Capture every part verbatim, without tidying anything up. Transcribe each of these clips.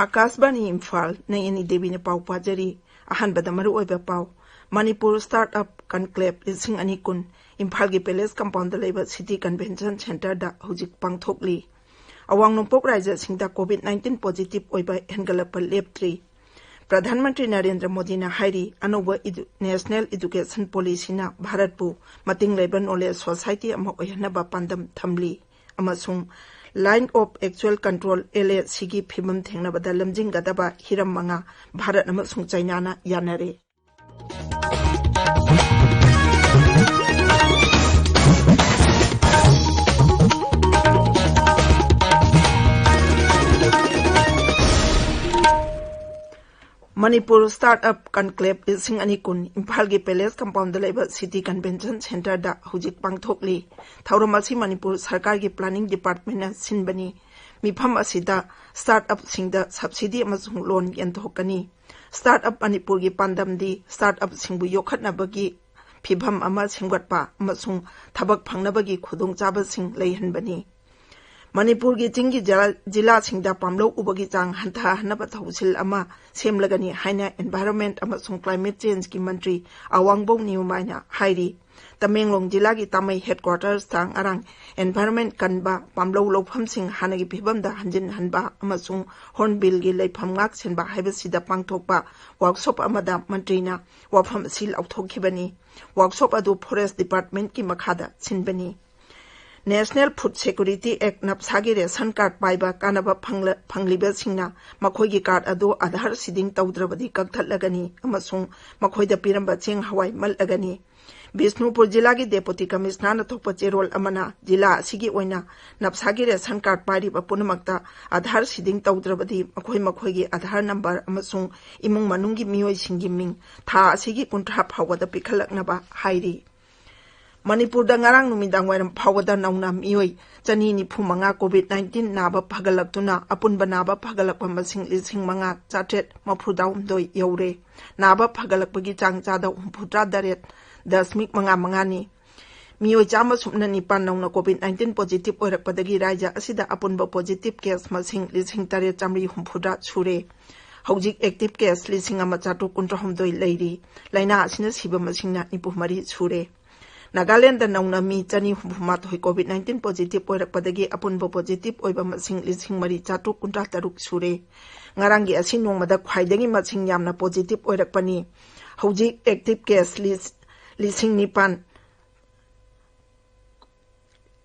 ꯑꯥꯀꯥꯁꯕꯥꯅꯤ ꯏꯝꯐꯥꯜ, ꯅꯌꯅꯤ ꯗꯦꯕꯤꯅ ꯄꯥꯎ ꯄꯥꯖꯔꯤ꯫ ꯑꯍꯥꯟꯕꯗ ꯃꯔꯨꯑꯣꯏꯕ ꯄꯥꯎ꯫ ꯃꯅꯤꯄꯨꯔ ꯁ꯭ꯇꯥꯔꯠ ꯑꯞ ꯀꯟꯀ꯭ꯂꯦꯕ ꯂꯤꯁꯤꯡ ꯑꯅꯤ ꯀꯨꯟ ꯏꯝꯐꯥꯜꯒꯤ ꯄꯦꯂꯦꯁ ꯀꯝꯄꯥꯎꯟꯗ ꯂꯩꯕ ꯁꯤꯇꯤ ꯀꯟꯚꯦꯟꯁꯟ ꯁꯦꯟꯇꯔꯗ ꯍꯧꯖꯤꯛ ꯄꯥꯡꯊꯣꯛꯂꯤ꯫ ꯑꯋꯥꯡ ꯅꯣꯡꯄꯣꯛ ꯔꯥꯏꯖ꯭ꯌꯁꯤꯡꯗ ꯀꯣꯚꯤꯗ ꯅꯥꯏꯟꯇꯤꯟ ꯄꯣꯖꯤꯇꯤꯚ ꯑꯣꯏꯕ ꯍꯦꯟꯒꯠꯂꯛꯄ ꯂꯦꯞꯇ꯭ꯔꯤ꯫ ꯄ꯭ꯔꯙꯥꯟ ꯃꯟꯇ꯭ꯔꯤ ꯅꯔꯦꯟꯗ꯭ꯔ ꯃꯣꯗꯤꯅ ꯍꯥꯏꯔꯤ, ꯑꯅꯧꯕ ꯏꯗꯨ-, ꯅꯦꯁꯅꯦꯜ ꯏꯗꯨꯀꯦꯁꯟ ꯄꯣꯂꯤꯁꯤꯅ ꯚꯥꯔꯠꯄꯨ ꯃꯇꯤꯡ ꯂꯩꯕ ꯅꯣꯂꯦꯖ ꯁꯣꯁꯥꯏꯇꯤ ꯑꯃ ꯑꯣꯏꯍꯟꯅꯕ ꯄꯥꯟꯗꯝ ꯊꯝꯂꯤ꯫ ꯑꯃꯁꯨꯡ line of actual control, L A ꯁꯤꯒꯤ ꯐꯤꯕꯝ ꯊꯦꯡꯅꯕꯗ ꯂꯝꯖꯤꯡꯒꯗꯕ ꯍꯤꯔꯝ ꯃꯉꯥ ꯚꯥꯔꯠ ꯑꯃꯁꯨꯡ ꯆꯩꯅꯥꯅ ꯌꯥꯅꯔꯦ꯫ ꯃꯅꯤꯄꯨꯔ ꯁ꯭ꯇꯥꯔꯠ ꯑꯞ ꯀꯟꯀ꯭ꯂꯦꯕ ꯂꯤꯁꯤꯡ ꯑꯅꯤ ꯀꯨꯟ ꯏꯝꯐꯥꯜꯒꯤ ꯄꯦꯂꯦꯁ ꯀꯝꯄꯥꯎꯟꯗ ꯂꯩꯕ ꯁꯤꯇꯤ ꯀꯟꯚꯦꯟꯁꯟ ꯁꯦꯟꯇꯔꯗ ꯍꯧꯖꯤꯛ ꯄꯥꯡꯊꯣꯛꯂꯤ꯫ ꯊꯧꯔꯝ ꯑꯁꯤ ꯃꯅꯤꯄꯨꯔ ꯁꯔꯀꯥꯔꯒꯤ ꯄ꯭ꯂꯥꯅꯤꯡ ꯗꯤꯄꯥꯔꯠꯃꯦꯟꯅ ꯁꯤꯟꯕꯅꯤ꯫ ꯃꯤꯐꯝ ꯑꯁꯤꯗ ꯁ꯭ꯇꯥꯔꯠ ꯑꯞꯁꯤꯡꯗ ꯁꯕꯁꯤꯗꯤ ꯑꯃꯁꯨꯡ ꯂꯣꯟ ꯌꯦꯟꯊꯣꯛꯀꯅꯤ꯫ ꯁ꯭ꯇꯥꯔꯠ ꯑꯞ ꯃꯅꯤꯄꯨꯔꯒꯤ ꯄꯥꯟꯗꯝꯗꯤ ꯁ꯭ꯇꯥꯔꯠ ꯑꯞꯁꯤꯡꯕꯨ ꯌꯣꯛꯈꯠꯅꯕꯒꯤ ꯐꯤꯚꯝ ꯑꯃ ꯁꯦꯝꯒꯠꯄ ꯑꯃꯁꯨꯡ ꯊꯕꯛ ꯐꯪꯅꯕꯒꯤ ꯈꯨꯗꯣꯡꯆꯥꯕꯁꯤꯡ ꯂꯩꯍꯟꯕꯅꯤ꯫ ꯃꯅꯤꯄꯨꯔꯒꯤ ꯆꯤꯡꯒꯤ ꯖꯤꯂꯥ-, ꯖꯤꯂꯥꯁꯤꯡꯗ ꯄꯥꯝꯂꯧ ꯎꯕꯒꯤ ꯆꯥꯡ ꯍꯟꯊꯍꯟꯅꯕ ꯊꯧꯁꯤꯜ ꯑꯃ ꯁꯦꯝꯂꯒꯅꯤ ꯍꯥꯏꯅ ꯏꯟꯚꯥꯏꯔꯣꯟꯃꯦꯟꯠ ꯑꯃꯁꯨꯡ ꯀ꯭ꯂꯥꯏꯃꯦꯠ ꯆꯦꯟꯖꯀꯤ ꯃꯟꯇ꯭ꯔꯤ ꯑꯋꯥꯡꯕꯧ ꯅꯤꯌꯨꯃꯥꯏꯅ ꯍꯥꯏꯔꯤ꯫ ꯇꯃꯦꯡꯂꯣꯡ ꯖꯤꯂꯥꯒꯤ ꯇꯥꯃꯩ ꯍꯦꯗꯀ꯭ꯋꯥꯇꯔꯁꯇ ꯉꯔꯥꯡ ꯏꯟꯚꯥꯏꯔꯣꯟꯃꯦꯟꯠ ꯀꯟꯕ ꯄꯥꯝꯂꯧ ꯂꯧꯐꯝꯁꯤꯡ ꯍꯥꯟꯅꯒꯤ ꯐꯤꯕꯝꯗ ꯍꯟꯖꯤꯟꯍꯟꯕ ꯑꯃꯁꯨꯡ ꯍꯣꯔꯟꯕꯤꯜꯒꯤ ꯂꯩꯐꯝ ꯉꯥꯛ ꯁꯦꯟꯕ ꯍꯥꯏꯕꯁꯤꯗ ꯄꯥꯡꯊꯣꯛꯄ ꯋꯥꯔꯛꯁꯣꯞ ꯑꯃꯗ ꯃꯟꯇ꯭ꯔꯤꯅ ꯋꯥꯐꯝ ꯑꯁꯤ ꯂꯥꯎꯊꯣꯛꯈꯤꯕꯅꯤ꯫ ꯋꯥꯔꯛꯁꯣꯞ ꯑꯗꯨ ꯐꯣꯔꯦꯁꯠ ꯗꯤꯄꯥꯔꯠꯃꯦꯟꯠꯀꯤ ꯃꯈꯥꯗ ꯁꯤꯟꯕꯅꯤ꯫ ꯅꯦꯁꯅꯦꯜ ꯐꯨꯗ ꯁꯦꯀ꯭ꯌꯨꯔꯤꯇꯤ ꯑꯦꯛ, ꯅꯞꯁꯥꯒꯤ ꯔꯦꯁꯟ ꯀꯥꯔꯗ ꯄꯥꯏꯕ ꯀꯥꯟꯅꯕ ꯐꯪꯂ-, ꯐꯪꯂꯤꯕꯁꯤꯡꯅ ꯃꯈꯣꯏꯒꯤ ꯀꯥꯔꯗ ꯑꯗꯨ ꯑꯥꯙꯥꯔ ꯁꯤꯗꯤꯡ ꯇꯧꯗ꯭ꯔꯕꯗꯤ ꯀꯛꯊꯠꯂꯒꯅꯤ ꯑꯃꯁꯨꯡ ꯃꯈꯣꯏꯗ ꯄꯤꯔꯝꯕ ꯆꯦꯡ ꯍꯋꯥꯏ ꯃꯠꯂꯒꯅꯤ꯫ ꯕꯤꯁꯅꯨꯄꯨꯔ ꯖꯤꯂꯥꯒꯤ ꯗꯦꯄꯨꯇꯤ ꯀꯃꯤꯁꯅꯔꯅ ꯊꯣꯛꯄ ꯆꯦꯔꯣꯜ ꯑꯃꯅ ꯖꯤꯂꯥ ꯑꯁꯤꯒꯤ ꯑꯣꯏꯅ ꯅꯞꯁꯥꯒꯤ ꯔꯦꯁꯟ ꯀꯥꯔꯗ ꯄꯥꯏꯔꯤꯕ ꯄꯨꯝꯅꯃꯛꯇ ꯑꯥꯙꯥꯔ ꯁꯤꯗꯤꯡ ꯇꯧꯗ꯭ꯔꯕꯗꯤ ꯃꯈꯣꯏ ꯃꯈꯣꯏꯒꯤ ꯑꯥꯙꯥꯔ ꯅꯝꯕꯔ ꯑꯃꯁꯨꯡ ꯏꯃꯨꯡ ꯃꯅꯨꯡꯒꯤ ꯃꯤꯑꯣꯏꯁꯤꯡꯒꯤ ꯃꯤꯡ ꯊꯥ ꯑꯁꯤꯒꯤ ꯀꯨꯟꯊ꯭ꯔꯥ ꯐꯥꯎꯕꯗ ꯄꯤꯈꯠꯂꯛꯅꯕ ꯍꯥꯏꯔꯤ꯫ ꯃꯅꯤꯄꯨꯔꯗ ꯉꯔꯥꯡ ꯅꯨꯃꯤꯗꯥꯡ ꯋꯥꯏꯔꯝ ꯐꯥꯎꯕꯗ ꯅꯧꯅ ꯃꯤꯑꯣꯏ ꯆꯅꯤ ꯅꯤꯐꯨ ꯃꯉꯥ ꯀꯣꯚꯤꯗ ꯅꯥꯏꯟꯇꯤꯟ ꯅꯥꯕ ꯐꯒꯠꯂꯛꯇꯨꯅ ꯑꯄꯨꯟꯕ ꯅꯥꯕ ꯐꯒꯠꯂꯛꯄ ꯃꯁꯤꯡ ꯂꯤꯁꯤꯡ ꯃꯉꯥ ꯆꯥꯇ꯭ꯔꯦꯠ ꯃꯔꯤꯐꯨ ꯍꯨꯝꯗꯣꯏ ꯌꯧꯔꯦ꯫ ꯅꯥꯕ ꯐꯒꯠꯂꯛꯄꯒꯤ ꯆꯥꯡ ꯆꯥꯗ ꯍꯨꯝꯐꯨꯇꯔꯥ ꯇꯔꯦꯠ ꯗꯁꯃꯤꯛ ꯃꯉꯥ ꯃꯉꯥꯅꯤ꯫ ꯃꯤꯑꯣꯏ ꯆꯥꯝꯃ ꯁꯨꯞꯅ ꯅꯤꯄꯥꯟ ꯅꯧꯅ COVID nineteen positive ꯑꯣꯏꯔꯛꯄꯗꯒꯤ ꯔꯥꯖ꯭ꯌ ꯑꯁꯤꯗ ꯑꯄꯨꯟꯕ positive case ꯃꯁꯤꯡ ꯂꯤꯁꯤꯡ ꯇꯔꯦꯠ ꯆꯥꯃꯔꯤ ꯍꯨꯝꯐꯨꯇꯔꯥ ꯁꯨꯔꯦ꯫ ꯍꯧꯖꯤꯛ active case ꯂꯤꯁꯤꯡ ꯑꯃ ꯆꯥꯇ꯭ꯔꯨꯛ ꯀꯨꯟꯊ꯭ꯔꯥꯍꯨꯝꯗꯣꯏ ꯂꯩꯔꯤ꯫ ꯂꯥꯏꯅꯥ ꯑꯁꯤꯅ ꯁꯤꯕ ꯃꯁꯤꯡꯅ ꯅꯤꯐꯨ ꯃꯔꯤ ꯁꯨꯔꯦ꯫ ꯅꯥꯒꯥꯂꯦꯟꯗ ꯅꯧꯅ ꯃꯤ ꯆꯅꯤ ꯍꯨꯝꯐꯨ ꯃꯥꯊꯣꯏ COVID nineteen positive ꯑꯣꯏꯔꯛꯄꯗꯒꯤ ꯑꯄꯨꯟꯕ positive ꯑꯣꯏꯕ ꯃꯁꯤꯡ ꯂꯤꯁꯤꯡ ꯃꯔꯤ ꯆꯥꯇ꯭ꯔꯨꯛ ꯀꯨꯟꯊ꯭ꯔꯥ ꯇꯔꯨꯛ ꯁꯨꯔꯦ꯫ ꯉꯔꯥꯡꯒꯤ ꯑꯁꯤ ꯅꯣꯡꯃꯗ ꯈ꯭ꯋꯥꯏꯗꯒꯤ ꯃꯁꯤꯡ ꯌꯥꯝꯅ positive ꯑꯣꯏꯔꯛꯄꯅꯤ꯫ ꯍꯧꯖꯤꯛ active case ꯂꯤꯁ-, ꯂꯤꯁꯤꯡ ꯅꯤꯄꯥꯟ,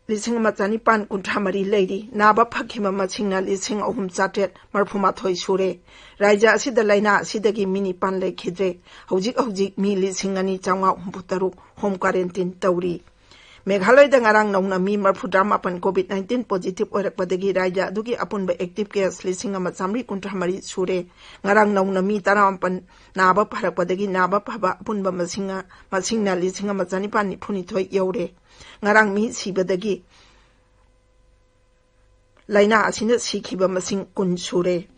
ꯂꯤꯁꯤꯡ ꯑꯃ ꯆꯅꯤꯄꯥꯟ ꯀꯨꯟꯊ꯭ꯔꯥ ꯃꯔꯤ ꯂꯩꯔꯤ꯫ ꯅꯥꯕ ꯐꯈꯤꯕ ꯃꯁꯤꯡꯅ ꯂꯤꯁꯤꯡ ꯑꯍꯨꯝ ꯆꯥꯇ꯭ꯔꯦꯠ ꯃꯔꯤꯐꯨ ꯃꯥꯊꯣꯏ ꯁꯨꯔꯦ꯫ ꯔꯥꯖ꯭ꯌ ꯑꯁꯤꯗ ꯂꯥꯏꯅꯥ ꯑꯁꯤꯗꯒꯤ ꯃꯤ ꯅꯤꯄꯥꯟ ꯂꯩꯈꯤꯗ꯭ꯔꯦ꯫ ꯍꯧꯖꯤꯛ ꯍꯧꯖꯤꯛ ꯃꯤ ꯂꯤꯁꯤꯡ ꯑꯅꯤ ꯆꯥꯝꯃꯉꯥ ꯍꯨꯝꯐꯨ ꯇꯔꯨꯛ home quarantine ꯇꯧꯔꯤ꯫ ꯃꯦꯘꯥꯂꯌꯗ ꯉꯔꯥꯡ ꯅꯧꯅ ꯃꯤ ꯃꯔꯤꯐꯨꯇꯔꯥ ꯃꯥꯄꯟ COVID nineteen positive ꯑꯣꯏꯔꯛꯄꯗꯒꯤ ꯔꯥꯖ꯭ꯌ ꯑꯗꯨꯒꯤ ꯑꯄꯨꯟꯕ active case ꯂꯤꯁꯤꯡ ꯑꯃ ꯆꯥꯃꯔꯤ ꯀꯨꯟꯊ꯭ꯔꯥ ꯃꯔꯤ ꯁꯨꯔꯦ꯫ ꯉꯔꯥꯡ ꯅꯧꯅ ꯃꯤ ꯇꯔꯥꯃꯥꯄꯟ ꯅꯥꯕ ꯐꯔꯛꯄꯗꯒꯤ ꯅꯥꯕ ꯐꯕ ꯑꯄꯨꯟꯕ ꯃꯁꯤꯡ, ꯃꯁꯤꯡꯅ ꯂꯤꯁꯤꯡ ꯑꯃ ꯆꯅꯤꯄꯥꯟ ꯅꯤꯐꯨ ꯅꯤꯊꯣꯏ ꯌꯧꯔꯦ꯫ ꯉꯔꯥꯡ ꯃꯤ ꯁꯤꯕꯗꯒꯤ ꯂꯥꯏꯅꯥ ꯑꯁꯤꯅ ꯁꯤꯈꯤꯕ ꯃꯁꯤꯡ ꯀꯨꯟ ꯁꯨꯔꯦ꯫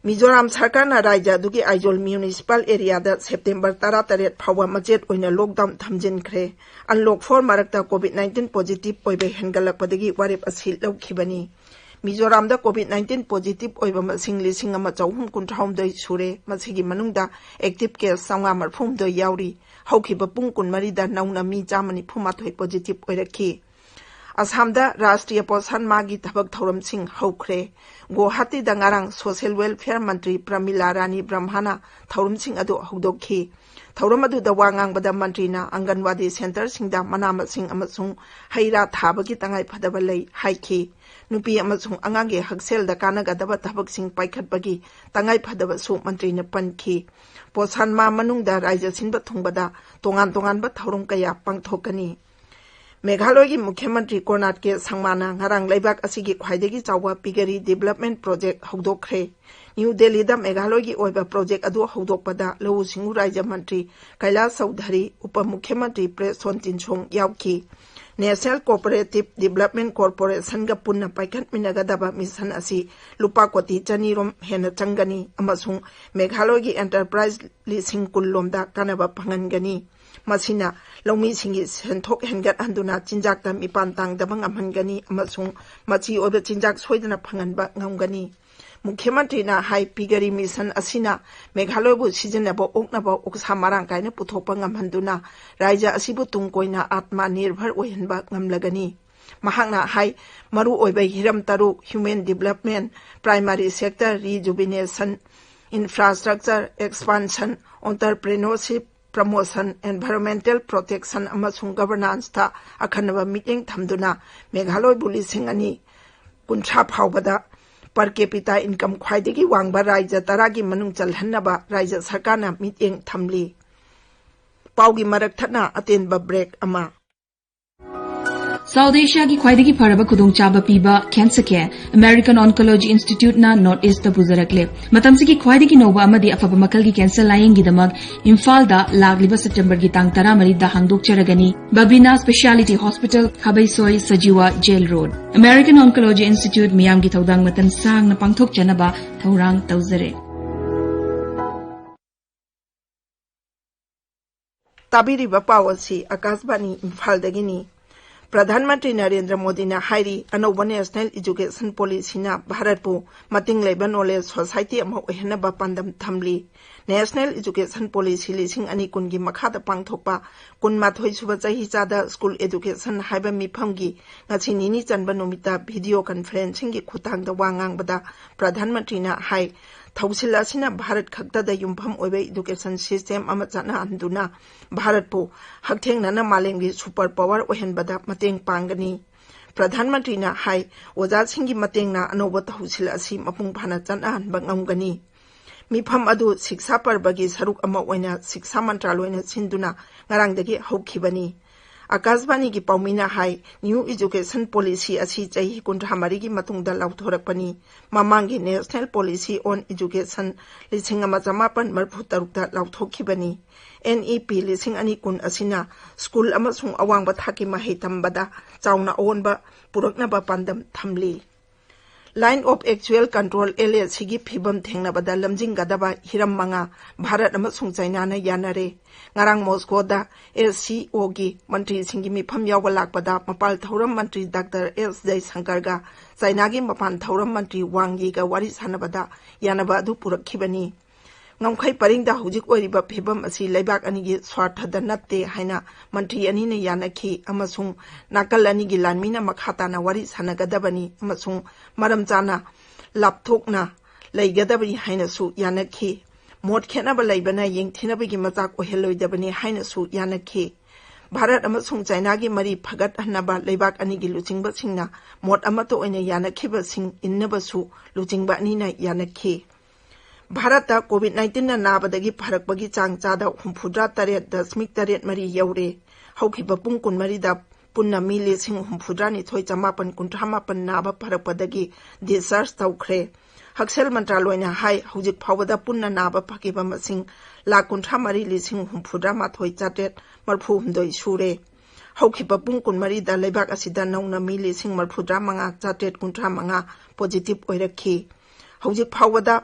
ꯃꯤꯖꯣꯔꯥꯝ ꯁꯔꯀꯥꯔꯅ ꯔꯥꯖ꯭ꯌ ꯑꯗꯨꯒꯤ ꯑꯥꯏꯖꯣꯜ municipal areaꯗ September ꯇꯔꯥꯇꯔꯦꯠ ꯐꯥꯎꯕ ꯃꯆꯦꯠ ꯑꯣꯏꯅ lockdown ꯊꯝꯖꯤꯟꯈ꯭ꯔꯦ꯫ Unlock four ꯃꯔꯛꯇ COVID nineteen positive ꯑꯣꯏꯕ ꯍꯦꯟꯒꯠꯂꯛꯄꯗꯒꯤ ꯋꯥꯔꯦꯞ ꯑꯁꯤ ꯂꯧꯈꯤꯕꯅꯤ꯫ ꯃꯤꯖꯣꯔꯥꯝꯗ COVID nineteen positive ꯑꯣꯏꯕ ꯃꯁꯤꯡ ꯂꯤꯁꯤꯡ ꯑꯃ ꯆꯍꯨꯝ ꯀꯨꯟꯊ꯭ꯔꯥꯍꯨꯝꯗꯣꯏ ꯁꯨꯔꯦ꯫ ꯃꯁꯤꯒꯤ ꯃꯅꯨꯡꯗ active case ꯆꯥꯝꯃꯉꯥ ꯃꯔꯤꯐꯨꯍꯨꯝꯗꯣꯏ ꯌꯥꯎꯔꯤ꯫ ꯍꯧꯈꯤꯕ ꯄꯨꯡ ꯀꯨꯟꯃꯔꯤꯗ ꯅꯧꯅ ꯃꯤ ꯆꯥꯝꯃ ꯅꯤꯐꯨ ꯃꯥꯊꯣꯏ positive ꯑꯣꯏꯔꯛꯈꯤ꯫ ꯑꯁꯥꯝꯗ ꯔꯥꯁꯇ꯭ꯔꯤꯌ ꯄꯣꯁꯥꯟ ꯃꯥꯍꯒꯤ ꯊꯕꯛ ꯊꯧꯔꯝꯁꯤꯡ ꯍꯧꯈ꯭ꯔꯦ꯫ ꯒꯨꯋꯥꯍꯥꯇꯤꯗ ꯉꯔꯥꯡ social welfare ꯃꯟꯇ꯭ꯔꯤ ꯄ꯭ꯔꯃꯤꯂꯥ ꯔꯥꯅꯤ ꯕ꯭ꯔꯍꯃꯅ ꯊꯧꯔꯝꯁꯤꯡ ꯑꯗꯨ ꯍꯧꯗꯣꯛꯈꯤ꯫ ꯊꯧꯔꯝ ꯑꯗꯨꯗ ꯋꯥ ꯉꯥꯡꯕꯗ ꯃꯟꯇ꯭ꯔꯤꯅ ꯑꯪꯒꯟꯋꯥꯗꯤ centreꯁꯤꯡꯗ ꯃꯅꯥ ꯃꯁꯤꯡ ꯑꯃꯁꯨꯡ ꯍꯩ ꯔꯥ ꯊꯥꯕꯒꯤ ꯇꯉꯥꯏꯐꯗꯕ ꯂꯩ ꯍꯥꯏꯈꯤ꯫ ꯅꯨꯄꯤ ꯑꯃꯁꯨꯡ ꯑꯉꯥꯡꯒꯤ ꯍꯛꯁꯦꯜꯗ ꯀꯥꯟꯅꯒꯗꯕ ꯊꯕꯛꯁꯤꯡ ꯄꯥꯏꯈꯠꯄꯒꯤ ꯇꯉꯥꯏꯐꯗꯕꯁꯨ ꯃꯟꯇ꯭ꯔꯤꯅ ꯄꯟꯈꯤ꯫ ꯄꯣꯁꯥꯟ ꯃꯥꯍ ꯃꯅꯨꯡꯗ ꯔꯥꯖ꯭ꯌ ꯁꯤꯟꯕ ꯊꯨꯡꯕꯗ ꯇꯣꯉꯥꯟ ꯇꯣꯉꯥꯟꯕ ꯊꯧꯔꯝ ꯀꯌꯥ ꯄꯥꯡꯊꯣꯛꯀꯅꯤ꯫ ꯃꯦꯘꯥꯂꯌꯒꯤ ꯃꯨꯈ꯭ꯌ ꯃꯟꯇ꯭ꯔꯤ ꯀꯣꯅꯥꯔꯗ ꯀꯦ ꯁꯪꯃꯥꯅ ꯉꯔꯥꯡ ꯂꯩꯕꯥꯛ ꯑꯁꯤꯒꯤ ꯈ꯭ꯋꯥꯏꯗꯒꯤ ꯆꯥꯎꯕ piggery development project ꯍꯧꯗꯣꯛꯈ꯭ꯔꯦ꯫ ꯅ꯭ꯌꯨ ꯗꯦꯜꯂꯤꯗ ꯃꯦꯘꯥꯂꯌꯒꯤ ꯑꯣꯏꯕ project ꯑꯗꯨ ꯍꯧꯗꯣꯛꯄꯗ ꯂꯧꯎ ꯁꯤꯡꯎ ꯔꯥꯖ꯭ꯌ ꯃꯟꯇ꯭ꯔꯤ ꯀꯩꯂꯥꯁ ꯆꯧꯙꯔꯤ, ꯎꯄ ꯃꯨꯈ꯭ꯌ ꯃꯟꯇ꯭ꯔꯤ ꯄ꯭ꯔꯦꯁꯣꯟ ꯇꯤꯟꯁꯣꯡ ꯌꯥꯎꯈꯤ꯫ National Cooperative Development Corporationꯒ ꯄꯨꯟꯅ ꯄꯥꯏꯈꯠꯃꯤꯟꯅꯒꯗꯕ mission ꯑꯁꯤ ꯂꯨꯄꯥ ꯀꯣꯇꯤ ꯆꯅꯤ ꯔꯣꯝ ꯍꯦꯟꯅ ꯆꯪꯒꯅꯤ ꯑꯃꯁꯨꯡ ꯃꯦꯘꯥꯂꯌꯒꯤ enterprise ꯂꯤꯁꯤꯡ ꯀꯨꯟ ꯂꯣꯝꯗ ꯀꯥꯟꯅꯕ ꯐꯪꯍꯟꯒꯅꯤ꯫ ꯃꯁꯤꯅ ꯂꯧꯃꯤꯁꯤꯡꯒꯤ ꯁꯦꯟꯊꯣꯛ ꯍꯦꯟꯒꯠꯍꯟꯗꯨꯅ ꯆꯤꯟꯖꯥꯛꯇ ꯃꯤꯄꯥꯟ ꯇꯥꯡꯗꯕ ꯉꯝꯍꯟꯒꯅꯤ ꯑꯃꯁꯨꯡ ꯃꯆꯤ ꯑꯣꯏꯕ ꯆꯤꯟꯖꯥꯛ ꯁꯣꯏꯗꯅ ꯐꯪꯍꯟꯕ ꯉꯝꯒꯅꯤ꯫ ꯃꯨꯈ꯭ꯌ ꯃꯟꯇ꯭ꯔꯤꯅ ꯍꯥꯏ, ꯄꯤꯒꯔꯤ mission ꯑꯁꯤꯅ ꯃꯦꯘꯥꯂꯌꯕꯨ ꯁꯤꯖꯤꯟꯅꯕ ꯑꯣꯛꯅꯕ ꯑꯣꯛꯁꯥ ꯃꯔꯥꯡ ꯀꯥꯏꯅ ꯄꯨꯊꯣꯛꯄ ꯉꯝꯍꯟꯗꯨꯅ ꯔꯥꯖ꯭ꯌ ꯑꯁꯤꯕꯨ ꯇꯨꯡ ꯀꯣꯏꯅ ꯑꯥꯠꯃ ꯅꯤꯔꯚꯔ ꯑꯣꯏꯍꯟꯕ ꯉꯝꯂꯒꯅꯤ꯫ ꯃꯍꯥꯛꯅ ꯍꯥꯏ, ꯃꯔꯨꯑꯣꯏꯕ ꯍꯤꯔꯝ ꯇꯔꯨꯛ, human development, primary sector rejuvenation, infrastructure expansion, entrepreneurship promotion, environmental protection ꯑꯃꯁꯨꯡ governanceꯇ ꯑꯈꯟꯅꯕ ꯃꯤꯠꯌꯦꯡ ꯊꯝꯗꯨꯅ ꯃꯦꯘꯥꯂꯌꯕꯨ ꯂꯤꯁꯤꯡ ꯑꯅꯤ ꯀꯨꯟꯊ꯭ꯔꯥ ꯐꯥꯎꯕꯗ per capita income ꯈ꯭ꯋꯥꯏꯗꯒꯤ ꯋꯥꯡꯕ ꯔꯥꯖ꯭ꯌ ꯇꯔꯥꯒꯤ ꯃꯅꯨꯡ ꯆꯜꯍꯟꯅꯕ ꯔꯥꯖ꯭ꯌ ꯁꯔꯀꯥꯔꯅ ꯃꯤꯠꯌꯦꯡ ꯊꯝꯂꯤ꯫ ꯄꯥꯎꯒꯤ ꯃꯔꯛ ꯊꯠꯅ ꯑꯇꯦꯟꯕ break ꯑꯃ꯫ South Asiaꯒꯤ ꯈ꯭ꯋꯥꯏꯗꯒꯤ ꯐꯔꯕ ꯈꯨꯗꯣꯡꯆꯥꯕ ꯄꯤꯕ cancer care American Oncology Instituteꯅ North Eastꯇ ꯄꯨꯖꯔꯛꯂꯦ꯫ ꯃꯇꯝꯁꯤꯒꯤ ꯈ꯭ꯋꯥꯏꯗꯒꯤ ꯅꯧꯕ ꯑꯃꯗꯤ ꯑꯐꯕ ꯃꯈꯜꯒꯤ cancer ꯂꯥꯌꯦꯡꯒꯤꯗꯃꯛ ꯏꯝꯐꯥꯜꯗ ꯂꯥꯛꯂꯤꯕ Septemberꯒꯤ ꯇꯥꯡ ꯇꯔꯥꯃꯔꯤꯗ ꯍꯥꯡꯗꯣꯛꯆꯔꯒꯅꯤ꯫ Babina Speciality Hospital, ꯈꯥꯕꯩꯁꯣꯏ, Sajiwa, Jail Road꯫ American Oncology Institute ꯃꯤꯌꯥꯝꯒꯤ ꯊꯧꯗꯥꯡ ꯃꯇꯝ ꯁꯥꯡꯅ ꯄꯥꯡꯊꯣꯛꯆꯅꯕ ꯊꯧꯔꯥꯡ ꯇꯧꯖꯔꯦ꯫ ꯇꯥꯕꯤꯔꯤꯕ ꯄꯥꯎ ꯑꯁꯤ ꯑꯀꯥꯁꯕꯥꯅꯤ ꯏꯝꯐꯥꯜꯗꯒꯤꯅꯤ꯫ ꯄ꯭ꯔꯙꯥꯟ ꯃꯟꯇ꯭ꯔꯤ ꯅꯔꯦꯟꯗ꯭ꯔ ꯃꯣꯗꯤꯅ ꯍꯥꯏꯔꯤ, ꯑꯅꯧꯕ National Education Policyꯅ ꯚꯥꯔꯠꯄꯨ ꯃꯇꯤꯡ ꯂꯩꯕ knowledge society ꯑꯃ ꯑꯣꯏꯍꯟꯅꯕ ꯄꯥꯟꯗꯝ ꯊꯝꯂꯤ꯫ National Education Policy ꯂꯤꯁꯤꯡ ꯑꯅꯤ ꯀꯨꯟꯒꯤ ꯃꯈꯥꯗ ꯄꯥꯡꯊꯣꯛꯄ ꯀꯨꯟꯃꯥꯊꯣꯏ ꯁꯨꯕ ꯆꯍꯤꯆꯥꯗ school education ꯍꯥꯏꯕ ꯃꯤꯐꯝꯒꯤ ꯉꯁꯤ ꯅꯤꯅꯤ ꯆꯟꯕ ꯅꯨꯃꯤꯠꯇ video conferencingꯒꯤ ꯈꯨꯠꯊꯥꯡꯗ ꯋꯥ ꯉꯥꯡꯕꯗ ꯄ꯭ꯔꯙꯥꯟ ꯃꯟꯇ꯭ꯔꯤꯅ ꯍꯥꯏ, ꯊꯧꯁꯤꯜ ꯑꯁꯤꯅ ꯚꯥꯔꯠ ꯈꯛꯇꯗ ꯌꯨꯝꯐꯝ ꯑꯣꯏꯕ education system ꯑꯃ ꯆꯠꯅꯍꯟꯗꯨꯅ ꯚꯥꯔꯠꯄꯨ ꯍꯛꯊꯦꯡꯅꯅ ꯃꯥꯂꯦꯝꯒꯤ super power ꯑꯣꯏꯍꯟꯕꯗ ꯃꯇꯦꯡ ꯄꯥꯡꯒꯅꯤ꯫ ꯄ꯭ꯔꯙꯥꯟ ꯃꯟꯇ꯭ꯔꯤꯅ ꯍꯥꯏ, ꯑꯣꯖꯥꯁꯤꯡꯒꯤ ꯃꯇꯦꯡꯅ ꯑꯅꯧꯕ ꯊꯧꯁꯤꯜ ꯑꯁꯤ ꯃꯄꯨꯡ ꯐꯥꯅ ꯆꯠꯅꯍꯟꯕ ꯉꯝꯒꯅꯤ꯫ ꯃꯤꯐꯝ ꯑꯗꯨ ꯁꯤꯛꯁꯥ ꯄꯔꯕꯒꯤ ꯁꯔꯨꯛ ꯑꯃ ꯑꯣꯏꯅ ꯁꯤꯛꯁꯥ ꯃꯟꯇ꯭ꯔꯥꯂꯣꯏꯅ ꯁꯤꯟꯗꯨꯅ ꯉꯔꯥꯡꯗꯒꯤ ꯍꯧꯈꯤꯕꯅꯤ꯫ ꯑꯀꯥꯁꯕꯥꯅꯤꯒꯤ ꯄꯥꯎꯃꯤꯅ ꯍꯥꯏ, New Education Policy ꯑꯁꯤ ꯆꯍꯤ ꯀꯨꯟꯊ꯭ꯔꯥ ꯃꯔꯤꯒꯤ ꯃꯇꯨꯡꯗ ꯂꯥꯎꯊꯣꯔꯛꯄꯅꯤ꯫ ꯃꯃꯥꯡꯒꯤ National Policy on Education ꯂꯤꯁꯤꯡ ꯑꯃ ꯆꯃꯥꯄꯟ ꯃꯔꯤꯐꯨ ꯇꯔꯨꯛꯇ ꯂꯥꯎꯊꯣꯛꯈꯤꯕꯅꯤ꯫ NEP ꯂꯤꯁꯤꯡ ꯑꯅꯤ ꯀꯨꯟ ꯑꯁꯤꯅ ꯁ꯭ꯀꯨꯜ ꯑꯃꯁꯨꯡ ꯑꯋꯥꯡꯕ ꯊꯥꯛꯀꯤ ꯃꯍꯩ ꯇꯝꯕꯗ ꯆꯥꯎꯅ ꯑꯑꯣꯟꯕ ꯄꯨꯔꯛꯅꯕ ꯄꯥꯟꯗꯝ ꯊꯝꯂꯤ꯫ Line of Actual Control, LACꯒꯤ ꯐꯤꯚꯝ ꯊꯦꯡꯅꯕꯗ ꯂꯝꯖꯤꯡꯒꯗꯕ ꯍꯤꯔꯝ ꯃꯉꯥ ꯚꯥꯔꯠ ꯑꯃꯁꯨꯡ ꯆꯥꯏꯅꯥꯅ ꯌꯥꯅꯔꯦ꯫ ꯉꯔꯥꯡ ꯃꯣꯁꯀꯣꯗ SCOꯒꯤ ꯃꯟꯇ꯭ꯔꯤꯁꯤꯡꯒꯤ ꯃꯤꯐꯝ ꯌꯥꯎꯕ ꯂꯥꯛꯄꯗ ꯃꯄꯥꯟ ꯊꯧꯔꯝ ꯃꯟꯇ꯭ꯔꯤ ꯗꯥꯛꯇꯔ ꯑꯦꯁ ꯖꯌꯁꯪꯀꯔꯒ ꯆꯥꯏꯅꯥꯒꯤ ꯃꯄꯥꯟ ꯊꯧꯔꯝ ꯃꯟꯇ꯭ꯔꯤ ꯋꯥꯡ ꯌꯤꯒ ꯋꯥꯔꯤ ꯁꯥꯟꯅꯕꯗ ꯌꯥꯅꯕ ꯑꯗꯨ ꯄꯨꯔꯛꯈꯤꯕꯅꯤ꯫ ꯉꯝꯈꯩ ꯄꯔꯤꯡꯗ ꯍꯧꯖꯤꯛ ꯑꯣꯏꯔꯤꯕ ꯐꯤꯚꯝ ꯑꯁꯤ ꯂꯩꯕꯥꯛ ꯑꯅꯤꯒꯤ ꯁ꯭ꯋꯥꯔꯊꯗ ꯅꯠꯇꯦ ꯍꯥꯏꯅ ꯃꯟꯇ꯭ꯔꯤ ꯑꯅꯤꯅ ꯌꯥꯅꯈꯤ ꯑꯃꯁꯨꯡ ꯅꯥꯀꯜ ꯑꯅꯤꯒꯤ ꯂꯥꯟꯃꯤꯅ ꯃꯈꯥ ꯇꯥꯅ ꯋꯥꯔꯤ ꯁꯥꯟꯅꯒꯗꯕꯅꯤ ꯑꯃꯁꯨꯡ ꯃꯔꯝ ꯆꯥꯅ ꯂꯥꯞꯊꯣꯛꯅ ꯂꯩꯒꯗꯕꯅꯤ ꯍꯥꯏꯅꯁꯨ ꯌꯥꯅꯈꯤ꯫ ꯃꯣꯠ ꯈꯦꯠꯅꯕ ꯂꯩꯕꯅ ꯌꯦꯡꯊꯤꯅꯕꯒꯤ ꯃꯆꯥꯛ ꯑꯣꯏꯍꯜꯂꯣꯏꯗꯕꯅꯤ ꯍꯥꯏꯅꯁꯨ ꯌꯥꯅꯈꯤ꯫ ꯚꯥꯔꯠ ꯑꯃꯁꯨꯡ ꯆꯥꯏꯅꯥꯒꯤ ꯃꯔꯤ ꯐꯒꯠꯍꯟꯅꯕ ꯂꯩꯕꯥꯛ ꯑꯅꯤꯒꯤ ꯂꯨꯆꯤꯡꯕꯁꯤꯡꯅ ꯃꯣꯠ ꯑꯃꯠꯇ ꯑꯣꯏꯅ ꯌꯥꯅꯈꯤꯕꯁꯤꯡ ꯏꯟꯅꯕꯁꯨ ꯂꯨꯆꯤꯡꯕ ꯑꯅꯤꯅ ꯌꯥꯅꯈꯤ꯫ ꯚꯥꯔꯠꯇ COVID nineteenꯅ ꯅꯥꯕꯗꯒꯤ ꯐꯔꯛꯄꯒꯤ ꯆꯥꯡ ꯆꯥꯗ ꯍꯨꯝꯐꯨꯇꯔꯦꯠ ꯗꯁꯃꯤꯛ ꯇꯔꯦꯠ ꯃꯔꯤ ꯌꯧꯔꯦ꯫ ꯍꯧꯈꯤꯕ ꯄꯨꯡ ꯀꯨꯟꯃꯔꯤꯗ ꯄꯨꯟꯅ ꯃꯤ ꯂꯤꯁꯤꯡ ꯍꯨꯝꯐꯨꯇꯔꯥꯅꯤꯊꯣꯏ ꯆꯃꯥꯄꯟ ꯀꯨꯟꯊ꯭ꯔꯥ ꯃꯥꯄꯟ ꯅꯥꯕ ꯐꯔꯛꯄꯗꯒꯤ discharge ꯇꯧꯈ꯭ꯔꯦ꯫ ꯍꯛꯁꯦꯜ ꯃꯟꯇ꯭ꯔꯥꯂꯣꯏꯅ ꯍꯥꯏ, ꯍꯧꯖꯤꯛ ꯐꯥꯎꯕꯗ ꯄꯨꯟꯅ ꯅꯥꯕ ꯐꯈꯤꯕ ꯃꯁꯤꯡ ꯂꯥꯈ ꯀꯨꯟꯊ꯭ꯔꯥ ꯃꯔꯤ ꯂꯤꯁꯤꯡ ꯍꯨꯝꯐꯨꯇꯔꯥ ꯃꯥꯊꯣꯏ ꯆꯥꯇ꯭ꯔꯦꯠ ꯃꯔꯤꯐꯨ ꯍꯨꯝꯗꯣꯏ ꯁꯨꯔꯦ꯫ ꯍꯧꯈꯤꯕ ꯄꯨꯡ ꯀꯨꯟꯃꯔꯤꯗ ꯂꯩꯕꯥꯛ ꯑꯁꯤꯗ ꯅꯧꯅ ꯃꯤ ꯂꯤꯁꯤꯡ ꯃꯔꯤꯐꯨꯇꯔꯥ ꯃꯉꯥ ꯆꯥꯇ꯭ꯔꯦꯠ ꯀꯨꯟꯊ꯭ꯔꯥ ꯃꯉꯥ positive ꯑꯣꯏꯔꯛꯈꯤ꯫ ꯍꯧꯖꯤꯛ ꯐꯥꯎꯕꯗ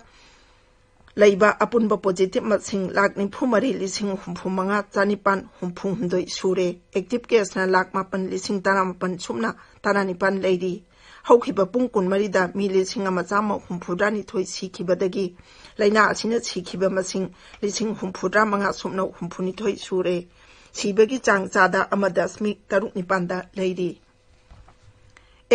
ꯂꯩꯕ ꯑꯄꯨꯟꯕ positive ꯃꯁꯤꯡ ꯂꯥꯈ ꯅꯤꯐꯨ ꯃꯔꯤ ꯂꯤꯁꯤꯡ ꯍꯨꯝꯐꯨ ꯃꯉꯥ ꯆꯥꯅꯤꯄꯥꯟ ꯍꯨꯝꯐꯨ ꯍꯨꯝꯗꯣꯏ ꯁꯨꯔꯦ꯫ Active caseꯅ ꯂꯥꯈ ꯃꯥꯄꯟ ꯂꯤꯁꯤꯡ ꯇꯔꯥꯃꯥꯄꯟ ꯁꯨꯞꯅ ꯇꯔꯥꯅꯤꯄꯥꯟ ꯂꯩꯔꯤ꯫ ꯍꯧꯈꯤꯕ ꯄꯨꯡ ꯀꯨꯟꯃꯔꯤꯗ ꯃꯤ ꯂꯤꯁꯤꯡ ꯑꯃ ꯆꯥꯝꯃ ꯍꯨꯝꯐꯨꯇꯔꯥꯅꯤꯊꯣꯏ ꯁꯤꯈꯤꯕꯗꯒꯤ ꯂꯥꯏꯅꯥ ꯑꯁꯤꯅ ꯁꯤꯈꯤꯕ ꯃꯁꯤꯡ ꯂꯤꯁꯤꯡ ꯍꯨꯝꯐꯨꯇꯔꯥ ꯃꯉꯥ ꯁꯨꯞꯅ ꯍꯨꯝꯐꯨꯅꯤꯊꯣꯏ ꯁꯨꯔꯦ꯫ ꯁꯤꯕꯒꯤ ꯆꯥꯡ ꯆꯥꯗ ꯑꯃ ꯗꯁꯃꯤꯛ ꯇꯔꯨꯛ ꯅꯤꯄꯥꯟꯗ ꯂꯩꯔꯤ꯫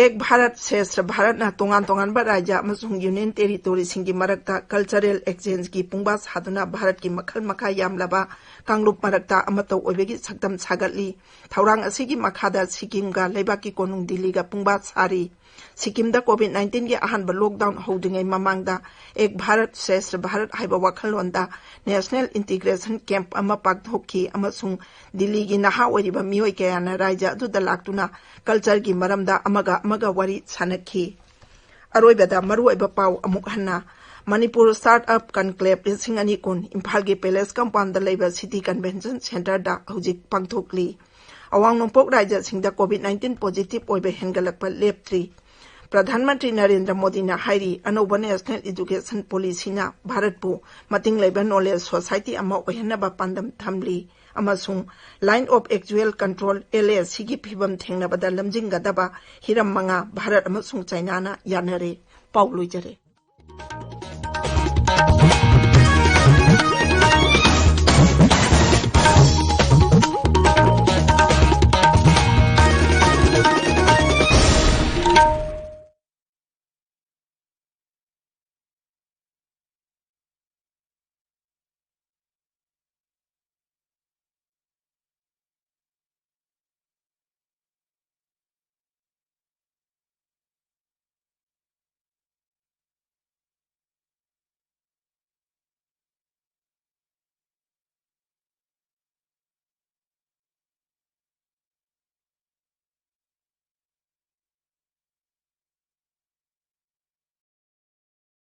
ꯑꯦꯛ ꯚꯥꯔꯠ ꯁ꯭ꯔꯦꯁꯊ ꯚꯥꯔꯠꯅ ꯇꯣꯉꯥꯟ ꯇꯣꯉꯥꯟꯕ ꯔꯥꯖ꯭ꯌ ꯑꯃꯁꯨꯡ Union Territoryꯁꯤꯡꯒꯤ ꯃꯔꯛꯇ cultural exchangeꯀꯤ ꯄꯨꯡꯕꯥ ꯁꯥꯗꯨꯅ ꯚꯥꯔꯠꯀꯤ ꯃꯈꯜ ꯃꯈꯥ ꯌꯥꯝꯂꯕ ꯀꯥꯡꯂꯨꯞ ꯃꯔꯛꯇ ꯑꯃꯠꯇ ꯑꯣꯏꯕꯒꯤ ꯁꯛꯇꯝ ꯁꯥꯒꯠꯂꯤ꯫ ꯊꯧꯔꯥꯡ ꯑꯁꯤꯒꯤ ꯃꯈꯥꯗ ꯁꯤꯛꯀꯤꯝꯒ ꯂꯩꯕꯥꯛꯀꯤ ꯀꯣꯅꯨꯡ ꯗꯤꯜꯂꯤꯒ ꯄꯨꯡꯕꯥ ꯁꯥꯔꯤ꯫ ꯁꯤꯛꯀꯤꯝꯗ ꯀꯣꯚꯤꯗ ꯅꯥꯏꯟꯇꯤꯟꯒꯤ ꯑꯍꯥꯟꯕ ꯂꯣꯛꯗꯥꯎꯟ ꯍꯧꯗ꯭ꯔꯤꯉꯩ ꯃꯃꯥꯡꯗ ꯑꯦꯛ ꯚꯥꯔꯠ ꯁ꯭ꯔꯦꯁ꯭ꯊ ꯚꯥꯔꯠ ꯍꯥꯏꯕ ꯋꯥꯈꯜꯂꯣꯟꯗ ꯅꯦꯁꯅꯦꯜ ꯏꯟꯇꯤꯒ꯭ꯔꯦꯁꯟ ꯀꯦꯝꯞ ꯑꯃ ꯄꯥꯡꯊꯣꯛꯈꯤ ꯑꯃꯁꯨꯡ ꯗꯤꯜꯂꯤꯒꯤ ꯅꯍꯥ ꯑꯣꯏꯔꯤꯕ ꯃꯤꯑꯣꯏ ꯀꯌꯥꯅ ꯔꯥꯖ꯭ꯌ ꯑꯗꯨꯗ ꯂꯥꯛꯇꯨꯅ ꯀꯜꯆꯔꯒꯤ ꯃꯔꯝꯗ ꯑꯃꯒ ꯑꯃꯒ ꯋꯥꯔꯤ ꯁꯥꯅꯈꯤ꯫ ꯑꯔꯣꯏꯕꯗ ꯃꯔꯨꯑꯣꯏꯕ ꯄꯥꯎ ꯑꯃꯨꯛ ꯍꯟꯅ꯫ ꯃꯅꯤꯄꯨꯔ ꯁ꯭ꯇꯥꯔꯠ ꯑꯞ ꯀꯟꯀ꯭ꯂꯦꯕ ꯂꯤꯁꯤꯡ ꯑꯅꯤ ꯀꯨꯟ ꯏꯝꯐꯥꯜꯒꯤ ꯄꯦꯂꯦꯁ ꯀꯝꯄꯥꯎꯟꯗ ꯂꯩꯕ ꯁꯤꯇꯤ ꯀꯟꯚꯦꯟꯁꯟ ꯁꯦꯟꯇꯔꯗ ꯍꯧꯖꯤꯛ ꯄꯥꯡꯊꯣꯛꯂꯤ꯫ ꯑꯋꯥꯡ ꯅꯣꯡꯄꯣꯛ ꯔꯥꯖ꯭ꯌꯁꯤꯡꯗ ꯀꯣꯚꯤꯗ ꯅꯥꯏꯟꯇꯤꯟ ꯄꯣꯖꯤꯇꯤꯚ ꯑꯣꯏꯕ ꯍꯦꯟꯒꯠꯂꯛꯄ ꯂꯦꯞꯇ꯭ꯔꯤ꯫ ꯄ꯭ꯔꯙꯥꯟ ꯃꯟꯇ꯭ꯔꯤ ꯅꯔꯦꯟꯗ꯭ꯔ ꯃꯣꯗꯤꯅ ꯍꯥꯏꯔꯤ, ꯑꯅꯧꯕ ꯅꯦꯁꯅꯦꯜ ꯏꯗꯨꯀꯦꯁꯟ ꯄꯣꯂꯤꯁꯤꯅ ꯚꯥꯔꯠꯄꯨ ꯃꯇꯤꯡ ꯂꯩꯕ ꯅꯣꯂꯦꯖ ꯁꯣꯁꯥꯏꯇꯤ ꯑꯃ ꯑꯣꯏꯍꯟꯅꯕ ꯄꯥꯟꯗꯝ ꯊꯝꯂꯤ ꯑꯃꯁꯨꯡ line of actual control, L A ꯁꯤꯒꯤ ꯐꯤꯚꯝ ꯊꯦꯡꯅꯕꯗ ꯂꯝꯖꯤꯡꯒꯗꯕ ꯍꯤꯔꯝ ꯃꯉꯥ ꯚꯥꯔꯠ ꯑꯃꯁꯨꯡ ꯆꯥꯏꯅꯥꯅ ꯌꯥꯅꯔꯦ꯫ ꯄꯥꯎ ꯂꯣꯏꯖꯔꯦ꯫